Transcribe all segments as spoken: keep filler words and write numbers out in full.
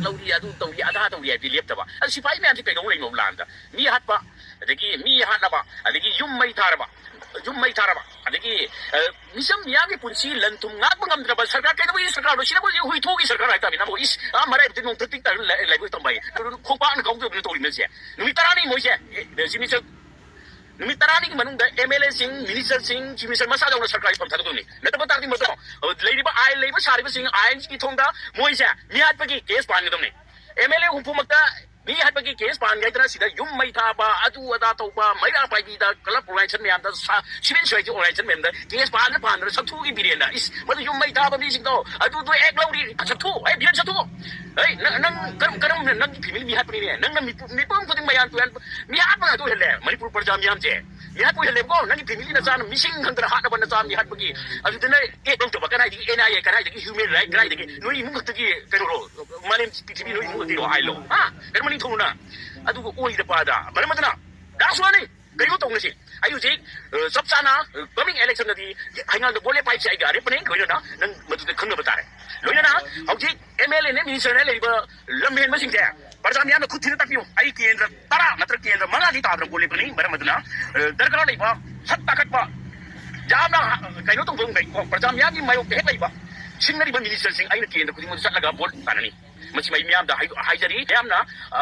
ꯂꯧꯔꯤ, ꯑꯗꯨ ꯇꯧꯔꯤ, ꯑꯗꯥ ꯇꯧꯔꯤ ꯍꯥꯏꯕꯗꯤ ꯂꯦꯞꯇꯕ꯫ ꯑꯗꯨ ꯁꯤꯐꯥꯏ ꯃꯌꯥꯝꯁꯤ ꯀꯩꯗꯧ ꯂꯩꯅꯣ ꯂꯥꯟꯗ? ꯃꯤ ꯍꯥꯠꯄ, ꯑꯗꯒꯤ ꯃꯤ ꯍꯥꯠꯂꯕ, ꯑꯗꯒꯤ ꯌꯨꯝ ꯃꯩ ꯊꯥꯔꯕ, ꯌꯨꯝ ꯃꯩ ꯊꯥꯔꯕ, ꯑꯗꯒꯤ, ꯑ, ꯃꯤꯆꯝ ꯃꯤꯌꯥꯝꯒꯤ ꯄꯨꯟꯁꯤ ꯂꯟ ꯊꯨꯝ ꯉꯥꯛꯄ ꯉꯝꯗ꯭ꯔꯕ ꯁꯔꯀꯥꯔ, ꯀꯩꯗꯧꯕꯒꯤ ꯁꯔꯀꯥꯔꯅꯣ? ꯁꯤꯅꯕꯨ ꯍꯧꯖꯤꯛ ꯍꯨꯏ ꯊꯣꯛꯒꯤ ꯁꯔꯀꯥꯔ ꯍꯥꯏꯇꯥꯔꯦ꯫ ꯅꯪꯕꯨ ꯏꯁ, ꯑꯥ, ꯃꯔꯥꯏꯕꯛꯇ ꯅꯣꯡꯊꯛ ꯇꯤꯛ ꯇꯥꯔ ꯂꯩ-, ꯂꯩꯕ ꯇꯝꯕ ꯍꯥꯏ꯫ ꯈꯣꯡꯄꯥꯛꯅ ꯀꯥꯎꯊꯣꯛꯇꯅ ꯇꯧꯔꯤꯕꯅꯤ ꯁꯦ꯫ ꯅꯨꯃꯤꯠ ꯇꯔꯥꯅꯤ ꯃꯣꯏꯁꯦ, ꯑꯦ, ꯁꯤ ꯃꯤꯆꯝ ꯅꯨꯃꯤꯠ ꯇꯔꯥꯅꯤꯒꯤ ꯃꯅꯨꯡꯗ MLAꯁꯤꯡ, ministerꯁꯤꯡ, chief minister ꯃꯁꯥ ꯌꯥꯎꯅ ꯁꯔꯀꯥꯔꯒꯤ ꯐꯝ ꯊꯥꯗꯣꯛꯀꯗꯕꯅꯤ꯫ ꯅꯠꯇꯕ ꯇꯥꯔꯗꯤ ꯃꯗꯣ, ꯂꯩꯔꯤꯕ ꯑꯥꯏꯟ, ꯂꯩꯕ ꯁꯥꯔꯤꯕꯁꯤꯡ ꯑꯥꯏꯟꯒꯤ ꯊꯣꯡꯗ ꯃꯣꯏꯁꯦ ꯃꯤꯍꯥꯠꯄꯒꯤ case ꯄꯥꯟꯒꯗꯕꯅꯤ꯫ MLA ꯍꯨꯝꯐꯨꯃꯛꯇ ꯃꯤꯍꯥꯠꯄꯒꯤ case ꯄꯥꯟꯒꯦ ꯍꯥꯏꯗꯅ ꯁꯤꯗ ꯌꯨꯝ ꯃꯩ ꯊꯥꯕ, ꯑꯗꯨ ꯑꯗꯥ ꯇꯧꯕ, ꯃꯩꯔꯥ ꯄꯥꯏꯕꯤꯗ, club organization ꯃꯌꯥꯝꯗ, ꯁꯥ-, civil society organization ꯃꯌꯥꯝꯗ case ꯄꯥꯟꯗꯅ ꯄꯥꯟꯗꯅ ꯁꯛꯊꯨꯒꯤ ꯕꯤꯔꯦꯟꯅ, ꯏꯁ, ꯃꯗꯨ ꯌꯨꯝ ꯃꯩ ꯊꯥꯕ ꯃꯤꯁꯤꯡꯗꯣ ꯑꯗꯨꯗꯣ ꯑꯦꯛ ꯂꯧꯔꯤ, ꯁꯛꯊꯨ, ꯑꯦ, ꯕꯤꯔꯦꯟ ꯁꯛꯊꯨ꯫ ꯑꯩ, ꯅꯪ, ꯅꯪ ꯀꯔꯝ-, ꯀꯔꯝꯕ ꯅꯪꯒꯤ family ꯃꯤꯍꯥꯠꯄꯅꯤꯅꯦ? ꯅꯪꯅ ꯃꯤꯄꯨ-, ꯃꯤꯄꯨꯝ ꯈꯨꯗꯤꯡ ꯃꯌꯥꯝ ꯇꯨꯌꯥꯟ ꯃꯤ ꯍꯥꯠꯄ ꯉꯥꯛꯇ ꯑꯣꯏꯍꯜꯂꯦ ꯃꯅꯤꯄꯨꯔ ꯄ꯭ꯔꯖꯥ ꯃꯤꯌꯥꯝꯁꯦ꯫ ꯃꯤ ꯍꯥꯠꯄ ꯑꯣꯏꯍꯜꯂꯦꯕꯀꯣ, ꯅꯪꯒꯤ family ꯅꯆꯥꯅ ꯃꯤꯁꯤꯡ ꯈꯪꯗꯅ ꯍꯥꯠꯅꯕ ꯅꯆꯥ ꯃꯤ ꯍꯥꯠꯄꯒꯤ꯫ ꯑꯗꯨꯗꯅ ꯑꯦꯛ ꯂꯧꯗꯕ ꯀꯗꯥꯏꯗꯒꯤ NIA, ꯀꯗꯥꯏꯗꯒꯤ human right, ꯀꯗꯥꯏꯗꯒꯤ ꯅꯣꯏ ꯏꯃꯨꯡ ꯈꯛꯇꯒꯤ ꯀꯩꯅꯣꯔꯣ? ꯃꯥꯂꯦꯝ ꯄ꯭ꯔꯤꯊꯤꯕꯤ ꯅꯣꯏ ꯏꯃꯨꯡ ꯈꯛꯇꯒꯤꯔꯣ ꯍꯥꯏꯂꯣ? ꯍꯥ? ꯀꯔꯝꯕ ꯅꯤꯡꯊꯧꯅ? ꯑꯗꯨꯒ ꯑꯣꯏꯗ ꯄꯥꯗ꯫ ꯃꯔꯝ ꯑꯗꯨꯅ, ꯂꯥꯁ ꯋꯥꯔꯅꯤꯡ꯫ ꯀꯔꯤꯒꯨꯝꯕ ꯇꯧꯅꯁꯤ꯫ ꯑꯩ ꯍꯧꯖꯤꯛ, ꯑ, ꯆꯞ ꯆꯥꯅ, ꯑ, coming electionꯗꯗꯤ ꯍꯩꯉꯥꯡꯗ ꯚꯣꯠ ꯂꯦꯞꯄ ꯍꯥꯏꯕꯁꯦ ꯑꯩꯒꯤ ꯑꯔꯦꯞꯄꯅꯤ꯫ ꯂꯣꯏꯅꯅ ꯅꯪ ꯃꯗꯨꯗ ꯈꯪꯅꯕ ꯇꯥꯔꯦ꯫ ꯂꯣꯏꯅꯅ ꯍꯧꯖꯤꯛ MLAꯅꯦ, ministerꯅꯦ ꯂꯩꯔꯤꯕ ꯂꯝꯍꯦꯟꯕꯁꯤꯡꯁꯦ ꯄ꯭ꯔꯖꯥ ꯃꯤꯌꯥꯝꯅ ꯈꯨꯠ ꯊꯤꯅ ꯇꯥꯛꯄꯤꯌꯨ꯫ ꯑꯩ ꯀꯦꯟꯗ꯭ꯔ ꯇꯔꯥ ꯅꯠꯇ꯭ꯔ ꯀꯦꯟꯗ꯭ꯔ ꯃꯉꯥꯗꯤ ꯇꯥꯗꯅ ꯚꯣꯠ ꯂꯦꯞꯀꯅꯤ꯫ ꯃꯔꯝ ꯑꯗꯨꯅ, ꯑ, ꯗꯔꯀꯥꯔ ꯂꯩꯕ, ꯁꯛ ꯇꯥꯈꯠꯄ, ꯌꯥꯝꯅ, ꯑ, ꯀꯩꯅꯣ ꯇꯧꯕ ꯉꯝꯕ, ꯄ꯭ꯔꯖꯥ ꯃꯤꯌꯥꯝꯒꯤ ꯃꯥꯌꯣꯛꯇ ꯍꯦꯛ ꯂꯩꯕ ꯁꯤꯡꯅꯔꯤꯕ ministerꯁꯤꯡ ꯑꯩꯅ ꯀꯦꯟꯗ꯭ꯔ ꯈꯨꯗꯤꯡꯃꯛꯇ ꯆꯠꯂꯒ ꯚꯣꯠ ꯇꯥꯟꯅꯅꯤ꯫ ꯃꯁꯤ ꯑꯩ ꯃꯤꯌꯥꯝꯗ ꯍꯥꯏ-, ꯍꯥꯏꯖꯔꯤ꯫ ꯃꯌꯥꯝꯅ, ꯑ,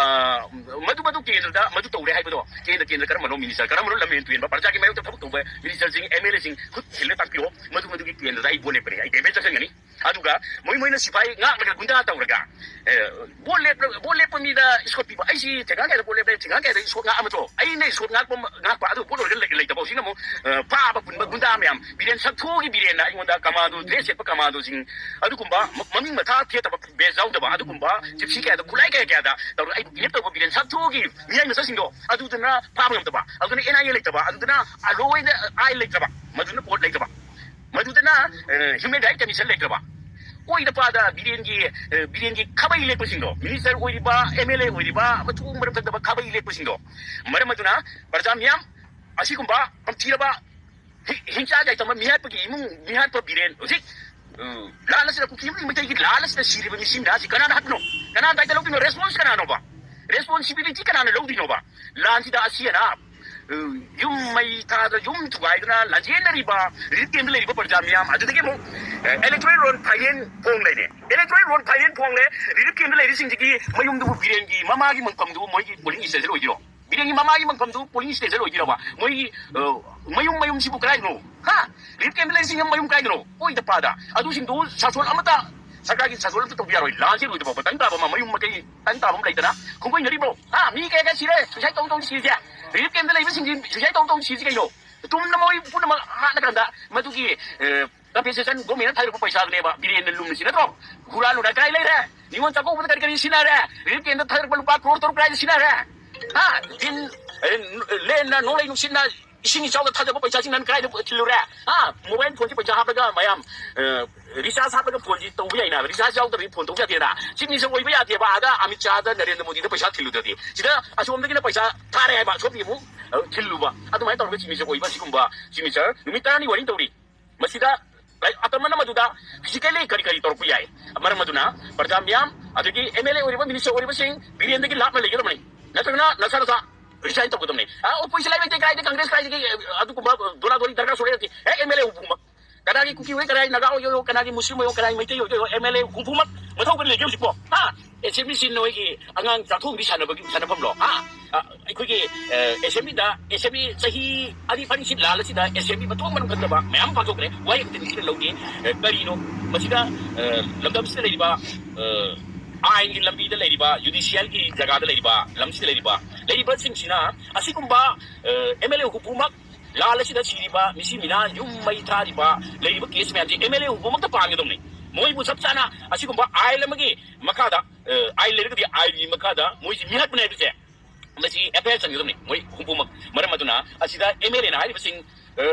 ꯃꯗꯨ ꯃꯗꯨ ꯀꯦꯟꯗ꯭ꯔꯗ ꯃꯗꯨ ꯇꯧꯔꯦ ꯍꯥꯏꯕꯗꯣ, ꯀꯦꯟꯗ꯭ꯔ, ꯀꯦꯟꯗ꯭ꯔ ꯀꯔꯝꯕꯅꯣ minister, ꯀꯔꯝꯕꯅꯣ ꯂꯝꯍꯦꯟ ꯇꯨꯍꯦꯟꯕ, ꯄ꯭ꯔꯖꯥꯒꯤ ꯃꯥꯌꯣꯛꯇ ꯊꯕꯛ ꯇꯧꯕ ministerꯁꯤꯡ, MLAꯁꯤꯡ ꯈꯨꯠ ꯊꯤꯜꯂ ꯇꯥꯛꯄꯤꯌꯣ꯫ ꯃꯗꯨ ꯃꯗꯨꯒꯤ ꯀꯦꯟꯗ꯭ꯔꯗ ꯑꯩ ꯚꯣꯠ ꯂꯦꯞꯄꯅꯤ, ꯑꯩ campaign ꯆꯠꯁꯤꯟꯒꯅꯤ꯫ ꯑꯗꯨꯒ ꯃꯣꯏ, ꯃꯣꯏꯅ ꯁꯤꯐꯥꯏ ꯉꯥꯛꯂꯒ ꯒꯨꯟꯗꯥ ꯇꯧꯔꯒ, ꯑꯦ, ꯚꯣꯠ ꯂꯦꯞꯄ, ꯚꯣꯠ ꯂꯦꯞꯄ ꯃꯤꯗ escort ꯄꯤꯕ꯫ ꯑꯩꯁꯤ ꯊꯦꯡꯒꯥꯡ ꯀꯌꯥꯗ ꯚꯣꯠ ꯂꯦꯞꯄꯦ, ꯊꯦꯡꯒꯥꯡ ꯀꯌꯥꯗ escort ꯉꯥꯛ ꯑꯃ ꯊꯣꯛ-, ꯑꯩꯅ escort ꯉꯥꯛꯄ, ꯉꯥꯛꯄ ꯑꯗꯨ ꯚꯣꯠ ꯂꯣꯏꯔꯒ ꯂꯩ-, ꯂꯩꯇꯕ ꯍꯧꯖꯤꯛꯅ ꯑꯃꯨꯛ, ꯑ, ꯐꯥꯕ ꯄꯨꯟꯕ ꯒꯨꯟꯗꯥ ꯃꯌꯥꯝ, ꯕꯤꯔꯦꯟ ꯁꯛꯊꯨꯒꯤ ꯕꯤꯔꯦꯟꯅ ꯑꯩꯉꯣꯟꯗ commandoꯗꯣ, dress ꯁꯦꯠꯄ commandoꯁꯤꯡ, ꯑꯗꯨꯒꯨꯝꯕ ꯃ-, ꯃꯃꯤꯡ ꯃꯊꯥ ꯊꯦꯠꯇꯕ, badge ꯌꯥꯎꯗꯕ ꯑꯗꯨꯒꯨꯝꯕ gypsy ꯀꯌꯥꯗ, ꯈꯨꯠꯂꯥꯏ ꯀꯌꯥ ꯀꯌꯥꯗ ꯇꯧꯔꯒ ꯑꯩꯕꯨ kidnap ꯇꯧꯕ ꯕꯤꯔꯦꯟ ꯁꯛꯊꯨꯒꯤ ꯃꯤꯌꯥꯏ ꯃꯆꯥꯁꯤꯡꯗꯣ, ꯑꯗꯨꯗꯨꯅ ꯐꯥꯕ ꯉꯝꯗꯕ, ꯑꯗꯨꯅ NIA ꯂꯩꯇꯕ, ꯑꯗꯨꯗꯨꯅ ꯑꯂꯣꯏꯗ ꯑꯥꯏꯟ ꯂꯩꯇ꯭ꯔꯕ, ꯃꯗꯨꯅ ꯀꯣꯔꯠ ꯂꯩꯇꯕ, ꯃꯗꯨꯗꯅ, ꯑ, human right commission ꯂꯩꯇ꯭ꯔꯕ, ꯑꯣꯏꯗ ꯄꯥꯗ ꯕꯤꯔꯦꯟꯒꯤ, ꯑ, ꯕꯤꯔꯦꯟꯒꯤ ꯈꯥꯕꯩ ꯂꯦꯛꯄꯁꯤꯡꯗꯣ, minister ꯑꯣꯏꯔꯤꯕ, MLA ꯑꯣꯏꯔꯤꯕ, ꯃꯊꯣꯡ ꯃꯔꯝ ꯈꯪꯗꯕ ꯈꯥꯕꯩ ꯂꯦꯛꯄꯁꯤꯡꯗꯣ, ꯃꯔꯝ ꯑꯗꯨꯅ ꯄ꯭ꯔꯖꯥ ꯃꯤꯌꯥꯝ ꯑꯁꯤꯒꯨꯝꯕ ꯇꯝꯊꯤꯔꯕ ꯍꯤ-, ꯍꯤꯡꯆꯥ ꯌꯥꯏꯇꯝꯕ ꯃꯤꯍꯥꯠꯄꯒꯤ ꯏꯃꯨꯡ, ꯃꯤꯍꯥꯠꯄ ꯕꯤꯔꯦꯟ ꯍꯧꯖꯤꯛ ꯎꯝ, ꯂꯥꯟ ꯑꯁꯤꯗ ꯀꯨꯀꯤ ꯑꯃꯗꯤ ꯃꯩꯇꯩꯒꯤ ꯂꯥꯟ ꯑꯁꯤꯗ ꯁꯤꯔꯤꯕ ꯃꯤꯁꯤꯡꯗ ꯑꯁꯤ ꯀꯅꯥꯅ ꯍꯥꯠꯄꯅꯣ? ꯀꯅꯥꯅ ꯗꯥꯏꯇ ꯂꯧꯗꯣꯏꯅꯣ? ꯔꯦꯁꯄꯣꯟꯁ ꯀꯅꯥꯅꯣꯕ? ꯔꯦꯁꯄꯣꯟꯁꯤꯕꯤꯂꯤꯇꯤ ꯀꯅꯥꯅ ꯂꯧꯗꯣꯏꯅꯣꯕ? ꯂꯥꯟꯁꯤꯗ ꯑꯁꯤ ꯑꯅꯥ, ꯎꯝ, ꯌꯨꯝ ꯃꯩ ꯊꯥꯗ ꯌꯨꯝ ꯊꯨꯒꯥꯏꯗꯨꯅ ꯂꯥꯟꯖꯦꯟꯅꯔꯤꯕ ꯔꯤꯂꯤꯐ ꯀꯦꯝꯗ ꯂꯩꯔꯤꯕ ꯄ꯭ꯔꯖꯥ ꯃꯤꯌꯥꯝ, ꯑꯗꯨꯗꯒꯤ ꯑꯃꯨꯛ, ꯑꯦ, ꯏꯂꯦꯛꯇ꯭ꯔꯣꯅꯤꯛ ꯔꯣꯜ ꯐꯥꯏꯅꯦꯟ ꯐꯣꯡ ꯂꯩꯔꯦ꯫ ꯏꯂꯦꯛꯇ꯭ꯔꯣꯅꯤꯛ ꯔꯣꯜ ꯐꯥꯏꯅꯦꯟ ꯐꯣꯡꯂꯦ꯫ ꯔꯤꯂꯤꯐ ꯀꯦꯝꯗ ꯂꯩꯔꯤꯁꯤꯡꯁꯤꯒꯤ ꯃꯌꯨꯝꯗꯨꯕꯨ ꯕꯤꯔꯦꯟꯒꯤ ꯃꯃꯥꯒꯤ ꯃꯐꯝꯗꯨꯕꯨ ꯃꯣꯏꯒꯤ ꯄꯣꯂꯤꯡ ꯁ꯭ꯇꯦꯁꯟ ꯑꯣꯏꯗꯣꯏꯔꯣ? ꯕꯤꯔꯦꯟꯒꯤ ꯃꯃꯥꯒꯤ ꯃꯐꯝꯗꯨ ꯄꯣꯂꯤꯡ ꯁ꯭ꯇꯦꯁꯟ ꯑꯣꯏꯗꯣꯏꯔꯕ? ꯃꯣꯏꯒꯤ, ꯑ, ꯃꯌꯨꯝ, ꯃꯌꯨꯝꯁꯤꯕꯨ ꯀꯗꯥꯏꯗꯅꯣ? ꯍꯥ? ꯔꯤꯂꯤꯐ ꯀꯦꯝꯗ ꯂꯩꯔꯤꯁꯤꯡ ꯃꯌꯨꯝ ꯀꯥꯏꯗꯅꯣ? ꯑꯣꯏꯗ ꯄꯥꯗ꯫ ꯑꯗꯨꯁꯤꯡꯗꯨ ꯁꯥꯁꯣꯟ ꯑꯃꯇ, ꯁꯔꯀꯥꯔꯒꯤ ꯁꯥꯁꯣꯟ ꯑꯃꯇ ꯇꯧꯕ ꯌꯥꯔꯣꯏ꯫ ꯂꯥꯟꯁꯤ ꯂꯣꯏꯗ꯭ꯔꯤꯕ ꯐꯥꯎꯕ ꯇꯪ ꯇꯥꯕ ꯑꯃ, ꯃꯌꯨꯝ ꯃꯀꯩ ꯇꯪ ꯇꯥꯕ ꯑꯃ ꯂꯩꯗꯅ ꯈꯣꯡꯒꯣꯏꯅꯔꯤꯕ꯭ꯔꯣ? ꯍꯥ? ꯃꯤ ꯀꯌꯥ ꯀꯌꯥ ꯁꯤꯔꯦ? ꯁꯨꯏꯁꯥꯏꯠ ꯇꯧ ꯇꯧ ꯁꯤꯔꯤꯁꯦ? ꯔꯤꯂꯤꯐ ꯀꯦꯝꯗ ꯂꯩꯕꯁꯤꯡꯁꯤ ꯁꯨꯏꯁꯥꯏꯠ ꯇꯧ ꯇꯧ ꯁꯤꯔꯤꯁꯦ ꯀꯩꯅꯣ? ꯇꯨꯝꯅ ꯃꯣꯏ ꯄꯨꯝꯅꯃꯛ ꯍꯥꯠꯂꯀꯥꯟꯗ ꯃꯗꯨꯒꯤ, ꯑ, ꯀꯝꯄꯦꯟꯁꯦꯁꯟ ꯒꯣꯔꯃꯦꯟꯅ ꯊꯥꯗꯔꯛꯄ ꯄꯩꯁꯥꯗꯨꯅꯦꯕ ꯕꯤꯔꯦꯟꯅ ꯂꯨꯝꯃꯤꯁꯤ ꯅꯠꯇ꯭ꯔꯣ? ꯍꯨꯔꯥꯜꯂꯨꯔ ꯀꯥꯏ ꯂꯩꯔꯦ? ꯅꯤꯉꯣꯜ ꯆꯥꯛꯀꯧꯕꯗ ꯀꯔꯤ ꯀꯔꯤ ꯁꯤꯖꯤꯟꯅꯔꯦ? ꯔꯤꯂꯤꯐ ꯀꯦꯝꯗ ꯊꯥꯗꯔꯛꯄ ꯂꯨꯄꯥ ꯀ꯭ꯔꯣꯔ ꯇꯔꯨꯛ ꯀꯗꯥꯏꯗ ꯁꯤꯖꯤꯟꯅꯔꯦ? ꯍꯥ? ꯗꯤꯟ, ꯑꯦ, ꯂꯦꯟꯅ ꯅꯣꯡꯂꯩ ꯅꯨꯡꯁꯤꯠꯅ ꯏꯁꯤꯡ ꯏꯆꯥꯎꯗ ꯊꯥꯗꯕ ꯄꯩꯁꯥꯁꯤꯡ ꯅꯪ ꯀꯗꯥꯏꯗ ꯊꯤꯜꯂꯨꯔꯦ? ꯍꯥ? ꯃꯣꯕꯥꯏꯜ ꯐꯣꯟꯁꯤ ꯄꯩꯁꯥ ꯍꯥꯞꯄꯒ ꯃꯌꯥꯝ, ꯑ, ꯔꯤꯆꯥꯔꯖ ꯍꯥꯞꯄꯒ ꯐꯣꯟꯁꯤ ꯇꯧꯕ ꯌꯥꯏꯅ, ꯔꯤꯆꯥꯔꯖ ꯌꯥꯎꯗ꯭ꯔꯗꯤ ꯐꯣꯟ ꯇꯧꯕ ꯌꯥꯗꯦꯅ꯫ ꯆꯤꯐ ꯃꯤꯅꯤꯁꯇꯔ ꯑꯣꯏꯕ ꯌꯥꯗꯦꯕ꯫ ꯑꯥꯗ ꯑꯃꯤꯠ ꯁꯥꯍꯗ ꯅꯔꯦꯟꯗ꯭ꯔ ꯃꯣꯗꯤꯗ ꯄꯩꯁꯥ ꯊꯤꯜꯂꯨꯗ꯭ꯔꯗꯤ꯫ ꯁꯤꯗ ꯑꯁꯣꯝꯗꯒꯤꯅ ꯄꯩꯁꯥ ꯊꯥꯔꯦ ꯍꯥꯏꯕ, ꯑꯁꯣꯝꯒꯤ ꯑꯃꯨꯛ, ꯑ, ꯊꯤꯜꯂꯨꯕ꯫ ꯑꯗꯨꯃꯥꯏꯅ ꯇꯧꯔꯒ ꯆꯤꯐ ꯃꯤꯅꯤꯁꯇꯔ ꯑꯣꯏꯕ ꯁꯤꯒꯨꯝꯕ ꯆꯤꯐ ꯃꯤꯅꯤꯁꯇꯔ ꯅꯨꯃꯤꯠ ꯇꯔꯥꯅꯤ ꯋꯥꯔꯤ ꯇꯧꯔꯤ꯫ ꯃꯁꯤꯗ, ꯂꯥꯏꯛ, ꯑꯇꯝꯕꯅ ꯃꯗꯨꯗ ꯐꯤꯖꯤꯀꯦꯜꯂꯤ ꯀꯔꯤ ꯀꯔꯤ ꯇꯧꯔꯛꯄ ꯌꯥꯏ? ꯃꯔꯝ ꯑꯗꯨꯅ ꯄ꯭ꯔꯖꯥ ꯃꯤꯌꯥꯝ, ꯑꯗꯒꯤ ꯑꯦꯝ ꯑꯦꯜ ꯑꯦ ꯑꯣꯏꯔꯤꯕ, ꯃꯤꯅꯤꯁꯇꯔ ꯑꯣꯏꯔꯤꯕꯁꯤꯡ ꯕꯤꯔꯦꯟꯗꯒꯤ ꯂꯥꯞꯅ ꯂꯩꯒꯗꯕꯅꯤ, ꯅꯠꯇ꯭ꯔꯒꯅ ꯅꯁꯥ ꯅꯁꯥ ꯔꯤꯖꯥꯏꯟ ꯇꯧꯒꯗꯕꯅꯤ꯫ ꯑ, ꯑꯣꯄꯣꯖꯤꯁꯟ ꯂꯩꯇꯦ, ꯀꯥꯏꯗ ꯀꯪꯒ꯭ꯔꯦꯁ ꯀꯥꯏꯗꯒꯤ, ꯑ, ꯑꯗꯨꯒꯨꯝꯕ ꯗꯣꯂꯥ ꯗꯣꯂꯤ ꯗꯔꯀꯥꯔ ꯁꯨꯡꯂꯩ ꯂꯩꯇꯦ꯫ ꯍꯦꯛ ꯑꯦꯝ ꯑꯦꯜ ꯑꯦ ꯍꯨꯝꯐꯨꯃꯛ, ꯀꯅꯥꯒꯤ ꯀꯨꯀꯤ ꯑꯣꯏ, ꯀꯅꯥꯒꯤ ꯅꯥꯒꯥ ꯑꯣꯏ, ꯀꯅꯥꯒꯤ ꯃꯨꯁꯂꯤꯝ ꯑꯣꯏ, ꯀꯅꯥꯒꯤ ꯃꯩꯇꯩ ꯑꯣꯏ, ꯑꯦꯝ ꯑꯦꯜ ꯑꯦ ꯍꯨꯝꯐꯨꯃꯛ ꯃꯊꯧ ꯀꯔꯤ ꯂꯩꯒꯦ ꯍꯧꯖꯤꯛꯄꯣ? ꯍꯥ? ꯑꯦꯁꯦꯝꯕ꯭ꯂꯤꯁꯤ ꯅꯣꯏꯒꯤ ꯑꯉꯥꯡ ꯆꯥꯛꯊꯣꯡꯕꯤ ꯁꯥꯟꯅꯕꯒꯤ ꯁꯥꯟꯅꯐꯝꯂꯣ? ꯍꯥ? ꯑ, ꯑꯩꯈꯣꯏꯒꯤ, ꯑ, ꯑꯦꯁꯦꯝꯕ꯭ꯂꯤꯗ, ꯑꯦꯁꯦꯝꯕ꯭ꯂꯤ ꯆꯍꯤ ꯑꯅꯤ ꯐꯥꯅꯤꯡꯁꯤꯠ ꯂꯥꯜ ꯑꯁꯤꯗ ꯑꯦꯁꯦꯝꯕ꯭ꯂꯤ ꯃꯊꯣꯡ ꯃꯔꯝ ꯈꯪꯗꯕ ꯃꯌꯥꯝ ꯑꯃ ꯄꯥꯡꯊꯣꯛꯈ꯭ꯔꯦ꯫ ꯋꯥꯍꯩ ꯑꯃꯇ ꯅꯤꯡꯁꯤꯡꯅ ꯂꯧꯒꯦ꯫ ꯑ, ꯀꯔꯤꯅꯣ? ꯃꯁꯤꯗ, ꯑ, ꯂꯝꯗꯝꯁꯤꯗ ꯂꯩꯔꯤꯕ, ꯑ, ꯑꯥꯏꯟꯒꯤ ꯂꯝꯕꯤꯗ ꯂꯩꯔꯤꯕ, ꯖꯨꯗꯤꯁꯤꯌꯦꯜꯒꯤ ꯖꯒꯥꯗ ꯂꯩꯔꯤꯕ, ꯂꯝꯁꯤꯗ ꯂꯩꯔꯤꯕ, ꯂꯩꯔꯤꯕꯁꯤꯡꯁꯤꯅ ꯑꯁꯤꯒꯨꯝꯕ, ꯑ, ꯑꯦꯝ ꯑꯦꯜ ꯑꯦ ꯍꯨꯝꯐꯨꯃꯛ ꯂꯥꯜ ꯑꯁꯤꯗ ꯁꯤꯔꯤꯕ ꯃꯤꯁꯤ ꯃꯤꯅꯥ, ꯌꯨꯝ ꯃꯩ ꯊꯥꯔꯤꯕ, ꯂꯩꯔꯤꯕ ꯀꯦꯁ ꯃꯌꯥꯝꯁꯤ ꯑꯦꯝ ꯑꯦꯜ ꯑꯦ ꯍꯨꯝꯐꯨꯃꯛꯇ ꯄꯥꯟꯒꯗꯕꯅꯤ꯫ ꯃꯣꯏꯕꯨ ꯆꯞ ꯆꯥꯅ ꯑꯁꯤꯒꯨꯝꯕ ꯑꯥꯏꯟ ꯑꯃꯒꯤ ꯃꯈꯥꯗ, ꯑ, ꯑꯥꯏꯟ ꯂꯩꯔꯒꯗꯤ ꯑꯥꯏꯟꯒꯤ ꯃꯈꯥꯗ ꯃꯣꯏꯁꯤ ꯃꯤꯍꯥꯠꯄꯅꯦ ꯍꯥꯏꯕꯁꯦ, ꯃꯁꯤ ꯑꯦꯐ ꯑꯥꯏ ꯑꯥꯔ ꯆꯟꯒꯗꯕꯅꯤ ꯃꯣꯏ ꯍꯨꯝꯐꯨꯃꯛ꯫ ꯃꯔꯝ ꯑꯗꯨꯅ ꯑꯁꯤꯗ ꯑꯦꯝ ꯑꯦꯜ ꯑꯦꯅ ꯍꯥꯏꯔꯤꯕꯁꯤꯡ, ꯑ,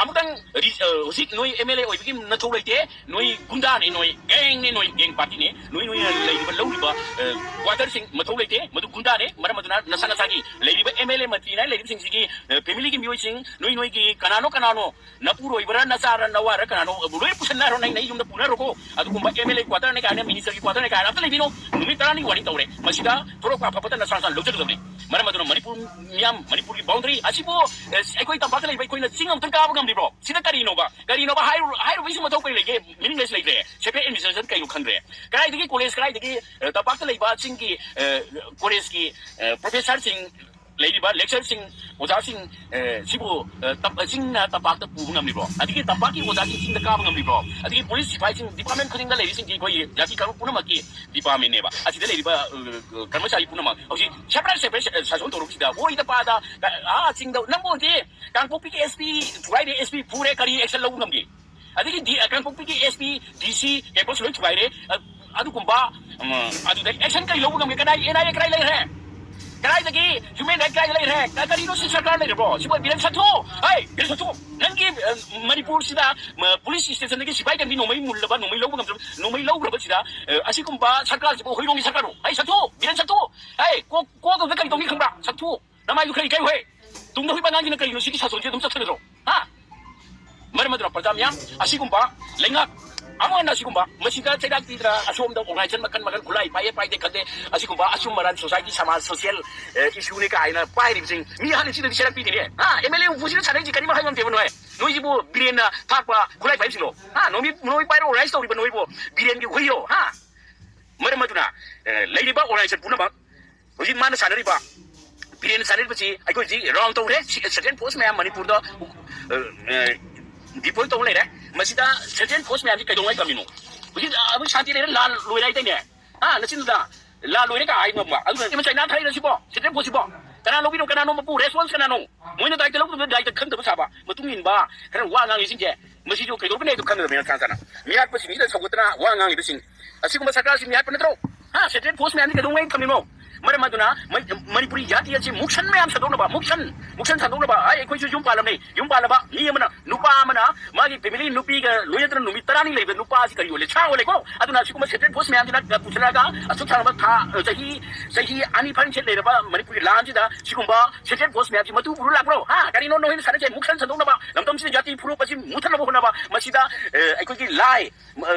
ꯑꯃꯨꯛꯇꯪ ꯔꯤ-, ꯑ, ꯍꯧꯖꯤꯛ ꯅꯣꯏ ꯑꯦꯝ ꯑꯦꯜ ꯑꯦ ꯑꯣꯏꯕꯒꯤ ꯃꯊꯧ ꯂꯩꯇꯦ, ꯅꯣꯏ ꯒꯨꯟꯗꯥꯅꯦ, ꯅꯣꯏ ꯒꯦꯡꯅꯦ, ꯅꯣꯏ ꯒꯦꯡ ꯄꯥꯔꯇꯤꯅꯦ, ꯅꯣꯏ, ꯅꯣꯏꯅ ꯂꯩꯔꯤꯕ, ꯂꯧꯔꯤꯕ, ꯑ, ꯀ꯭ꯋꯥꯇꯔꯁꯤꯡ ꯃꯊꯧ ꯂꯩꯇꯦ, ꯃꯗꯨ ꯒꯨꯟꯗꯥꯅꯦ꯫ ꯃꯔꯝ ꯑꯗꯨꯅ ꯅꯁꯥ ꯅꯁꯥꯒꯤ ꯂꯩꯔꯤꯕ ꯑꯦꯝ ꯑꯦꯜ ꯑꯦ ꯃꯟꯇ꯭ꯔꯤ ꯍꯥꯏꯅ ꯂꯩꯔꯤꯕꯁꯤꯡꯁꯤꯒꯤ, ꯑ, ꯐꯦꯃꯤꯂꯤꯒꯤ ꯃꯤꯑꯣꯏꯁꯤꯡ, ꯅꯣꯏ ꯅꯣꯏꯒꯤ ꯀꯅꯥꯅꯣ ꯀꯅꯥꯅꯣ, ꯅꯄꯨꯔꯣꯏꯕꯔꯥ, ꯅꯆꯥꯔ, ꯅꯋꯥꯔ, ꯀꯅꯥꯅꯣ, ꯑꯕꯨ ꯂꯣꯏ ꯄꯨꯁꯟꯅꯔꯣ, ꯅꯪ ꯅꯩ ꯌꯨꯝꯗ ꯄꯨꯅꯔꯣꯀꯣ꯫ ꯑꯗꯨꯒꯨꯝꯕ ꯑꯦꯝ ꯑꯦꯜ ꯑꯦ ꯀ꯭ꯋꯥꯇꯔꯅꯦ ꯀꯥꯏꯅ, ꯃꯤꯅꯤꯁꯇꯔꯒꯤ ꯀ꯭ꯋꯥꯇꯔꯅꯦ ꯀꯥꯏꯅ ꯑꯝꯇ ꯂꯩꯕꯤꯅꯣ꯫ ꯅꯨꯃꯤꯠ ꯇꯔꯥꯅꯤ ꯋꯥꯔꯅꯤꯡ ꯇꯧꯔꯦ꯫ ꯃꯁꯤꯗ ꯊꯣꯔꯛꯄ ꯑꯐꯕꯇ ꯅꯁꯥ ꯅꯁꯥꯅ ꯂꯧꯖꯒꯗꯕꯅꯤ꯫ ꯃꯔꯝ ꯑꯗꯨꯅ ꯃꯅꯤꯄꯨꯔ ꯃꯤꯌꯥꯝ, ꯃꯅꯤꯄꯨꯔꯒꯤ ꯕꯥꯎꯟꯗꯔꯤ ꯑꯁꯤꯕꯨ, ꯑꯦ, ꯑꯩꯈꯣꯏ ꯇꯝꯄꯥꯛꯇ ꯂꯩꯕ ꯑꯩꯈꯣꯏꯅ ꯆꯤꯡ ꯑꯃꯨꯛꯇꯪ ꯀꯥꯕ ꯉꯝꯂꯤꯕ꯭ꯔꯣ? ꯁꯤꯗ ꯀꯔꯤꯅꯣꯕ? ꯀꯔꯤꯅꯣꯕ? ꯍꯥꯏꯔꯨ-, ꯍꯥꯏꯔꯨꯕꯒꯤ ꯃꯊꯧ ꯀꯔꯤ ꯂꯩꯒꯦ? ꯃꯤꯅꯤꯡꯂꯦꯁ ꯂꯩꯈ꯭ꯔꯦ꯫ ꯁꯦꯄꯔꯦꯠ ꯑꯦꯗꯃꯤꯅꯤꯁꯇ꯭ꯔꯦꯁꯟ ꯀꯩꯅꯣ ꯈꯪꯗ꯭ꯔꯦ꯫ ꯀꯗꯥꯏꯗꯒꯤ ꯀꯣꯂꯦꯖ, ꯀꯗꯥꯏꯗꯒꯤ, ꯑ, ꯇꯝꯄꯥꯛꯇ ꯂꯩꯕ ꯆꯤꯡꯒꯤ, ꯑ, ꯀꯣꯂꯦꯖꯀꯤ, ꯑ, ꯄ꯭ꯔꯣꯐꯦꯁꯔꯁꯤꯡ, ꯂꯩꯔꯤꯕ ꯂꯦꯛꯆꯔꯁꯤꯡ, ꯑꯣꯖꯥꯁꯤꯡ, ꯑ, ꯁꯤꯕꯨ, ꯑ, ꯇꯝ-, ꯑ, ꯆꯤꯡꯅ ꯇꯝꯄꯥꯛꯇ ꯄꯨꯕ ꯉꯝꯂꯤꯕ꯭ꯔꯣ? ꯑꯗꯒꯤ ꯇꯝꯄꯥꯛꯀꯤ ꯑꯣꯖꯥꯁꯤꯡ ꯆꯤꯡꯗ ꯀꯥꯕ ꯉꯝꯂꯤꯕ꯭ꯔꯣ? ꯑꯗꯒꯤ ꯄꯨꯂꯤꯁ ꯁꯤꯐꯥꯏꯁꯤꯡ, ꯗꯤꯄꯥꯔꯠꯃꯦꯟ ꯈꯨꯗꯤꯡꯗ ꯂꯩꯔꯤꯁꯤꯡꯁꯤ ꯑꯩꯈꯣꯏ ꯖꯥꯇꯤ ꯀꯥꯡꯂꯨꯞ ꯄꯨꯝꯅꯃꯛꯀꯤ ꯗꯤꯄꯥꯔꯠꯃꯦꯟꯅꯦꯕ꯫ ꯑꯁꯤꯗ ꯂꯩꯔꯤꯕ, ꯑ, ꯀꯔꯃꯆꯥꯔꯤ ꯄꯨꯝꯅꯃꯛ ꯍꯧꯖꯤꯛ ꯁꯦꯄꯔꯦꯠ ꯁꯦꯄꯔꯦꯠ ꯁꯥꯁꯟ ꯇꯧꯔꯛꯄꯁꯤꯗ, ꯑꯣꯏꯗ ꯄꯥꯗ, ꯑ, ꯑꯥ, ꯆꯤꯡꯗ, ꯅꯪꯕꯨ ꯍꯧꯖꯤꯛ ꯀꯥꯡꯄꯣꯛꯄꯤꯒꯤ ꯑꯦꯁ ꯄꯤ ꯊꯨꯒꯥꯏꯔꯦ, ꯑꯦꯁ ꯄꯤ ꯐꯨꯔꯦ, ꯀꯔꯤ ꯑꯦꯛꯁꯟ ꯂꯧꯕ ꯉꯝꯒꯦ? ꯑꯗꯒꯤ ꯗꯤ-, ꯀꯥꯡꯄꯣꯛꯄꯤꯒꯤ ꯑꯦꯁ ꯄꯤ, ꯗꯤ ꯁꯤ ꯀꯦꯝꯄꯁ ꯂꯣꯏ ꯊꯨꯒꯥꯏꯔꯦ꯫ ꯑ-, ꯑꯗꯨꯒꯨꯝꯕ, ꯎꯝ, ꯑꯗꯨꯗ ꯑꯦꯛꯁꯟ ꯀꯔꯤ ꯂꯧꯕ ꯉꯝꯒꯦ? ꯀꯗꯥꯏ ꯑꯦꯟ ꯑꯥꯏ ꯑꯦ ꯀꯗꯥꯏ ꯂꯩꯈ꯭ꯔꯦ? ꯀꯗꯥꯏꯗꯒꯤ ꯍ꯭ꯌꯨꯃꯦꯟ ꯔꯥꯏꯠ ꯀꯗꯥꯏꯗ ꯂꯩꯈ꯭ꯔꯦ? ꯀ-, ꯀꯔꯤꯅꯣ ꯁꯤ ꯁꯔꯀꯥꯔ ꯂꯩꯔꯕ꯭ꯔꯣ? ꯁꯤꯕꯨ ꯕꯤꯔꯦꯟ ꯁꯠꯊꯨ! ꯍꯩ, ꯕꯤꯔꯦꯟ ꯁꯠꯊꯨ! ꯅꯪꯒꯤ, ꯑ, ꯃꯅꯤꯄꯨꯔꯁꯤꯗ, ꯃ, ꯄꯨꯂꯤꯁ ꯁ꯭ꯇꯦꯁꯟꯗꯒꯤ ꯁꯤꯐꯥꯏ ꯀꯥꯡꯕꯤ ꯅꯣꯡꯃꯩ ꯃꯨꯜꯂꯕ, ꯅꯣꯡꯃꯩ ꯂꯧꯕ ꯉꯝꯗ꯭ꯔꯕ, ꯅꯣꯡꯃꯩ ꯂꯧꯈ꯭ꯔꯕꯁꯤꯗ, ꯑ, ꯑꯁꯤꯒꯨꯝꯕ ꯁꯔꯀꯥꯔꯁꯤꯕꯨ ꯍꯣꯏꯔꯣꯡꯒꯤ ꯁꯔꯀꯥꯔꯔꯣ? ꯍꯩ, ꯁꯠꯊꯨ! ꯕꯤꯔꯦꯟ ꯁꯠꯊꯨ! ꯍꯩ, ꯀꯣꯛ, ꯀꯣꯛ ꯑꯗꯨꯗ ꯀꯔꯤ ꯇꯧꯅꯤ ꯈꯪꯕ꯭ꯔꯥ? ꯁꯠꯊꯨ! ꯅꯃꯥꯏꯗꯨ ꯈꯔ ꯏꯀꯥꯏꯌꯨ ꯍꯦ! ꯇꯨꯡꯗ ꯍꯨꯏ ꯑꯉꯥꯡꯁꯤꯅ ꯀꯔꯤꯒꯤꯅꯣ ꯁꯤꯒꯤ ꯁꯥꯁꯣꯟꯁꯦ ꯑꯗꯨꯝ ꯆꯠꯊꯒꯗ꯭ꯔꯣ? ꯍꯥ? ꯃꯔꯝ ꯑꯗꯨꯅ ꯄ꯭ꯔꯖꯥ ꯃꯤꯌꯥꯝ, ꯑꯁꯤꯒꯨꯝꯕ ꯂꯩꯉꯥꯛ ꯑꯃꯅ ꯑꯁꯤꯒꯨꯝꯕ ꯃꯁꯤꯗ ꯆꯩꯔꯥꯛ ꯄꯤꯗꯅ ꯑꯁꯣꯝꯗ ꯑꯣꯔꯒꯅꯥꯏꯖꯦꯁꯟ ꯃꯈꯜ ꯃꯈꯜ ꯈꯨꯠꯂꯥꯏ ꯄꯥꯏꯌꯦ ꯄꯥꯏꯗꯦ ꯈꯪꯗꯦ, ꯑꯁꯤꯒꯨꯝꯕ ꯑꯆꯨꯝ ꯑꯔꯥꯟ ꯁꯣꯁꯥꯏꯇꯤ ꯁꯃꯥꯖ ꯁꯣꯁꯤꯌꯦꯜ, ꯑꯦ, ꯏꯁꯨꯅꯤ ꯀꯥꯏꯅ ꯄꯥꯏꯔꯤꯕꯁꯤꯡ ꯃꯤ ꯑꯍꯜ ꯁꯤꯗꯗꯤ ꯆꯩꯔꯥꯛ ꯄꯤꯗꯦꯅꯦ꯫ ꯍꯥ? ꯑꯦꯝ ꯑꯦꯜ ꯑꯦ ꯎꯄꯨꯁꯤꯅ ꯁꯥꯟꯅꯔꯤꯁꯤ ꯀꯔꯤꯝ ꯍꯥꯏ ꯉꯝꯗꯦꯕ ꯅꯣꯏ꯫ ꯅꯣꯏꯁꯤꯕꯨ ꯕꯤꯔꯦꯟꯅ ꯊꯥꯛꯄ ꯈꯨꯠꯂꯥꯏ ꯄꯥꯏꯕꯁꯤꯡꯂꯣ? ꯍꯥ? ꯅꯣꯏ, ꯅꯣꯏ ꯄꯥꯏꯔꯣ, ꯔꯥꯏꯁ ꯇꯧꯔꯤꯕ ꯅꯣꯏꯕꯨ ꯕꯤꯔꯦꯟꯒꯤ ꯍꯨꯏꯔꯣ? ꯍꯥ? ꯃꯔꯝ ꯑꯗꯨꯅ, ꯑꯦ, ꯂꯩꯔꯤꯕ ꯑꯣꯔꯒꯅꯥꯏꯖꯦꯁꯟ ꯄꯨꯝꯅꯃꯛ ꯍꯧꯖꯤꯛ ꯃꯥꯅ ꯁꯥꯟꯅꯔꯤꯕ, ꯕꯤꯔꯦꯟꯅ ꯁꯥꯟꯅꯔꯤꯕꯁꯤ ꯑꯩꯈꯣꯏ ꯍꯧꯖꯤꯛ ꯔꯥꯎꯟ ꯇꯧꯔꯦ꯫ ꯁꯤ-, ꯁꯦꯟꯇ꯭ꯔꯦꯜ ꯐꯣꯔꯁ ꯃꯌꯥꯝ ꯃꯅꯤꯄꯨꯔꯗ, ꯑ, ꯑ, ꯗꯤꯄ꯭ꯂꯣꯏ ꯇꯧ ꯂꯩꯔꯦ꯫ ꯃꯁꯤꯗ ꯁꯦꯟꯇ꯭ꯔꯦꯜ ꯐꯣꯔꯁ ꯃꯌꯥꯝꯁꯤ ꯀꯩꯗꯧꯉꯩ ꯊꯝꯃꯤꯅꯣ? ꯍꯧꯖꯤꯛ, ꯑ, ꯍꯧꯖꯤꯛ ꯁꯥꯟꯇꯤ ꯂꯩꯔꯦ, ꯂꯥꯟ ꯂꯣꯏꯔꯦ ꯍꯥꯏꯗꯥꯏꯅꯦ? ꯍꯥ, ꯅꯆꯤꯟꯗꯨꯗ ꯂꯥꯟ ꯂꯣꯏꯔꯦ ꯀꯥ ꯍꯥꯏ ꯉꯝꯕ? ꯑꯗꯨꯅ ꯏꯃ ꯆꯩꯅꯥ ꯊꯥꯔꯤꯔ ꯁꯤꯕꯣ? ꯁꯦꯟꯇ꯭ꯔꯦꯜ ꯐꯣꯔꯁ ꯁꯤꯕꯣ? ꯀꯅꯥ ꯂꯧꯕꯤꯅꯣ? ꯀꯅꯥꯅꯣ ꯃꯄꯨ? ꯔꯦꯁꯄꯣꯟꯁ ꯀꯅꯥꯅꯣ? ꯃꯣꯏꯅ ꯗꯥꯏꯇ ꯂꯧꯗꯕ, ꯗꯥꯏꯇ ꯈꯪꯗꯕ ꯁꯥꯕ, ꯃꯇꯨꯡ ꯏꯟꯕ, ꯈꯔ ꯋꯥ ꯉꯥꯡꯉꯤꯁꯤꯡꯁꯦ, ꯃꯁꯤꯁꯨ ꯀꯩꯗꯧꯕ ꯂꯩꯗꯣ ꯈꯪꯗꯕꯅꯤꯅ ꯁꯥ ꯁꯥꯅ ꯃꯤꯍꯥꯠꯄꯁꯤꯡꯁꯤꯗ ꯁꯧꯒꯠꯇꯅ ꯋꯥ ꯉꯥꯡꯉꯤꯕꯁꯤꯡ ꯑꯁꯤꯒꯨꯝꯕ ꯁꯔꯀꯥꯔꯁꯤ ꯃꯤꯍꯥꯠꯄ ꯅꯠꯇ꯭ꯔꯣ? ꯍꯥ? ꯁꯦꯟꯇ꯭ꯔꯦꯜ ꯐꯣꯔꯁ ꯃꯌꯥꯝꯁꯤ ꯀꯩꯗꯧꯉꯩ ꯊꯝꯃꯤꯅꯣ? ꯃꯔꯝ ꯑꯗꯨꯅ ꯃꯩ-, ꯃꯅꯤꯄꯨꯔꯤ ꯖꯥꯇꯤ ꯑꯁꯤ ꯃꯨꯛꯁꯟ ꯃꯌꯥꯝ ꯁꯟꯗꯣꯛꯅꯕ, ꯃꯨꯛꯁꯟ, ꯃꯨꯛꯁꯟ ꯁꯟꯗꯣꯛꯅꯕ, ꯑꯩ, ꯑꯩꯈꯣꯏꯁꯨ ꯌꯨꯝ ꯄꯥꯜꯂꯝꯃꯤ, ꯌꯨꯝ ꯄꯥꯜꯂꯕ ꯃꯤ ꯑꯃꯅ, ꯅꯨꯄꯥ ꯑꯃꯅ ꯃꯥꯒꯤ ꯐꯦꯃꯤꯂꯤ ꯅꯨꯄꯤꯒ ꯂꯣꯏꯅꯗꯅ ꯅꯨꯃꯤꯠ ꯇꯔꯥꯅꯤ ꯂꯩꯕ ꯅꯨꯄꯥ ꯑꯁꯤ ꯀꯔꯤ ꯑꯣꯜꯂꯦ? ꯁꯥ ꯑꯣꯜꯂꯦꯀꯣ꯫ ꯑꯗꯨꯅ ꯁꯤꯒꯨꯝꯕ ꯁꯦꯟꯇ꯭ꯔꯦꯜ ꯐꯣꯔꯁ ꯃꯌꯥꯝꯁꯤꯅ ꯄꯨꯁꯜꯂꯛꯑꯒ ꯑꯁꯨꯛ ꯁꯥꯡꯕ ꯊꯥ, ꯆꯍꯤ, ꯆꯍꯤ ꯑꯅꯤ ꯐꯥꯔꯤꯡ ꯁꯦꯠ ꯂꯩꯔꯕ ꯃꯅꯤꯄꯨꯔꯒꯤ ꯂꯥꯟꯁꯤꯗ ꯁꯤꯒꯨꯝꯕ ꯁꯦꯟꯇ꯭ꯔꯦꯜ ꯐꯣꯔꯁ ꯃꯌꯥꯝꯁꯤ ꯃꯇꯨ ꯄꯨꯔ ꯂꯥꯛꯄ꯭ꯔꯣ? ꯍꯥ? ꯀꯔꯤꯅꯣ ꯅꯣꯏꯅ ꯁꯥꯟꯅꯔꯤꯁꯦ? ꯃꯨꯛꯁꯟ ꯁꯟꯗꯣꯛꯅꯕ, ꯂꯝꯗꯝꯁꯤꯗ ꯖꯥꯇꯤ ꯐꯨꯔꯨꯞ ꯑꯁꯤ ꯃꯨꯊꯠꯅꯕ ꯍꯣꯠꯅꯕ, ꯃꯁꯤꯗ, ꯑ, ꯑꯩꯈꯣꯏꯒꯤ ꯂꯥꯏ, ꯑ,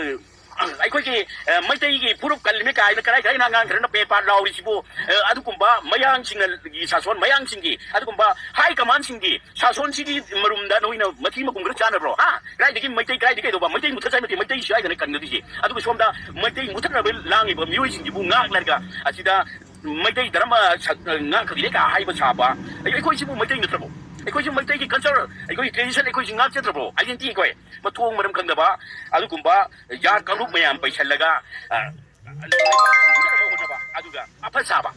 ꯑꯩꯈꯣꯏꯒꯤ, ꯑ, ꯃꯩꯇꯩꯒꯤ ꯐꯨꯔꯨꯞ ꯀꯜꯂꯤꯃꯦ ꯀꯥꯏꯅ ꯀꯔꯥꯏ ꯀꯔꯥꯏꯅ ꯑꯉꯥꯡ ꯈꯔꯅ ꯄꯦ ꯄꯥ ꯂꯥꯎꯔꯤꯁꯤꯕꯨ, ꯑ, ꯑꯗꯨꯒꯨꯝꯕ ꯃꯌꯥꯡꯁꯤꯡꯒꯤ ꯁꯥꯁꯣꯟ, ꯃꯌꯥꯡꯁꯤꯡꯒꯤ, ꯑꯗꯨꯒꯨꯝꯕ ꯍꯥꯏ ꯀꯃꯥꯟꯁꯤꯡꯒꯤ ꯁꯥꯁꯣꯟꯁꯤꯒꯤ ꯃꯔꯨꯝꯗ ꯅꯣꯏꯅ ꯃꯊꯤ ꯃꯀꯨꯝ ꯈꯔ ꯆꯥꯟꯅꯕ꯭ꯔꯣ? ꯍꯥ? ꯀꯗꯥꯏꯗꯒꯤ ꯃꯩꯇꯩ, ꯀꯗꯥꯏꯗꯒꯤ ꯀꯩꯗꯧꯕ? ꯃꯩꯇꯩ ꯃꯨꯊꯠ ꯆꯥꯏ ꯅꯠꯇꯦ, ꯃꯩꯇꯩ ꯁꯤ ꯍꯥꯏꯗꯅ ꯀꯟꯅꯗꯣꯏꯁꯦ꯫ ꯑꯗꯨꯒ ꯁꯣꯝꯗ ꯃꯩꯇꯩ ꯃꯨꯊꯠꯅꯕ ꯂꯥꯡꯉꯤꯕ ꯃꯤꯑꯣꯏꯁꯤꯡꯁꯤꯕꯨ ꯉꯥꯛꯂꯒ ꯑꯁꯤꯗ ꯃꯩꯇꯩ ꯙꯔꯃ ꯁ-, ꯉꯥꯛꯈ꯭ꯔꯤꯅꯦ ꯀꯥ ꯍꯥꯏꯕ ꯁꯥꯕ꯫ ꯑꯩ-, ꯑꯩꯈꯣꯏꯁꯤꯕꯨ ꯃꯩꯇꯩ ꯅꯠꯇ꯭ꯔꯕꯣ? ꯑꯩꯈꯣꯏꯁꯨ ꯃꯩꯇꯩꯒꯤ ꯀꯜꯆꯔ, ꯑꯩꯈꯣꯏꯒꯤ ꯇ꯭ꯔꯦꯗꯤꯁꯟ ꯑꯩꯈꯣꯏꯁꯤ ꯉꯥꯛꯆꯗ꯭ꯔꯕꯣ? ꯑꯥꯏꯗꯦꯟꯇꯤꯇꯤ ꯑꯩꯈꯣꯏ ꯃꯊꯣꯡ ꯃꯔꯝ ꯈꯪꯗꯕ ꯑꯗꯨꯒꯨꯝꯕ ꯌꯥ ꯀꯥꯡꯂꯨꯞ ꯃꯌꯥꯝ ꯄꯩꯁꯜꯂꯒ, ꯑ, ꯍꯣꯠꯅꯕ, ꯑꯗꯨꯒ ꯑꯐ ꯁꯥꯕ꯫